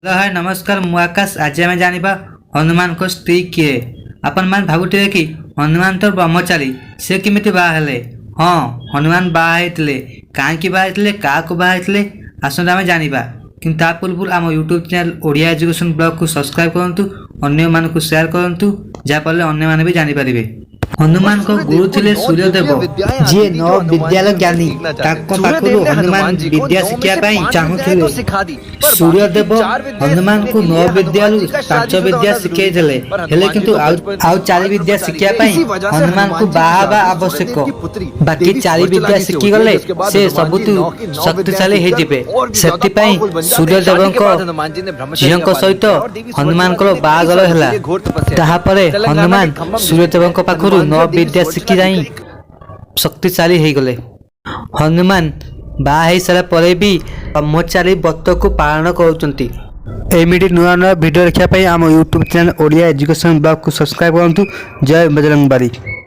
Hello, ହାଏ, ନମସ୍କାର। ମୁଁ ଆକାଶ। ଆଜି ଆମେ ଜାଣିବା ହନୁମାନଙ୍କ ସ୍ତ୍ରୀ କିଏ। ଆପଣମାନେ ଭାବୁଥିବେ କି ହନୁମାନ ତ ବ୍ରହ୍ମଚାରୀ, ସେ କେମିତି ବାହା ହେଲେ? ହଁ, ହନୁମାନ ବାହା ହେଇଥିଲେ। କାହିଁକି ବାହା ହେଇଥିଲେ, କାହାକୁ ବାହା ହେଇଥିଲେ, ଆସନ୍ତୁ ଆମେ ଜାଣିବା। କିନ୍ତୁ ତା ପୂର୍ବରୁ ଆମ ୟୁଟ୍ୟୁବ୍ ଚ୍ୟାନେଲ୍ ଓଡ଼ିଆ ଏଜୁକେସନ୍ ବ୍ଲଗ୍କୁ ସବସ୍କ୍ରାଇବ୍ କରନ୍ତୁ, ଅନ୍ୟମାନଙ୍କୁ ସେୟାର କରନ୍ତୁ, ଯାହାଫଳରେ ଅନ୍ୟମାନେ ବି ଜାଣିପାରିବେ। ହନୁମାନଙ୍କ ଗୁରୁ ଥିଲେ ସୂର୍ଯ୍ୟଦେବ, ଯିଏ ନଅ ବିଦ୍ୟାର ଜ୍ଞାନୀ। ତାଙ୍କ ପାଖରୁ ହନୁମାନ ବିଦ୍ୟା ଶିଖିବା ପାଇଁ ଚାହୁଁଥିଲେ। ସୂର୍ଯ୍ୟଦେବ ହନୁମାନଙ୍କୁ ନଅ ବିଦ୍ୟାରୁ ପାଞ୍ଚ ବିଦ୍ୟା ଶିଖେଇଥିଲେ। ହେଲେ କିନ୍ତୁ ଆଉ ଚାରି ବିଦ୍ୟା ଶିଖିବା ପାଇଁ ହନୁମାନଙ୍କୁ ବାହା ହେବା ଆବଶ୍ୟକ। ବାକି ଚାରି ବିଦ୍ୟା ଶିଖିଗଲେ ସେ ସବୁଠୁ ଶକ୍ତିଶାଳୀ ହେଇଯିବେ। ସେଥିପାଇଁ ସୂର୍ଯ୍ୟଦେବଙ୍କ ଝିଅଙ୍କ ସହିତ ହନୁମାନଙ୍କର ବାହାଘର ହେଲା। ତାହାପରେ ହନୁମାନ ସୂର୍ଯ୍ୟଦେବଙ୍କ ପାଖରୁ ନଅ ବିଦ୍ୟା ଶିଖି ଯାଇ ଶକ୍ତିଶାଳୀ ହେଇଗଲେ। ହନୁମାନ ବାହା ହେଇସାରିଲା ପରେ ବି ବ୍ରହ୍ମଚାରୀ ବ୍ରତକୁ ପାଳନ କରୁଛନ୍ତି। ଏମିତି ନୂଆ ନୂଆ ଭିଡ଼ିଓ ଦେଖିବା ପାଇଁ ଆମ ୟୁଟ୍ୟୁବ୍ ଚ୍ୟାନେଲ୍ ଓଡ଼ିଆ ଏଜୁକେସନ୍ ବ୍ଲଗ୍କୁ ସବସ୍କ୍ରାଇବ୍ କରନ୍ତୁ। ଜୟ ବଜରଙ୍ଗବାଲି।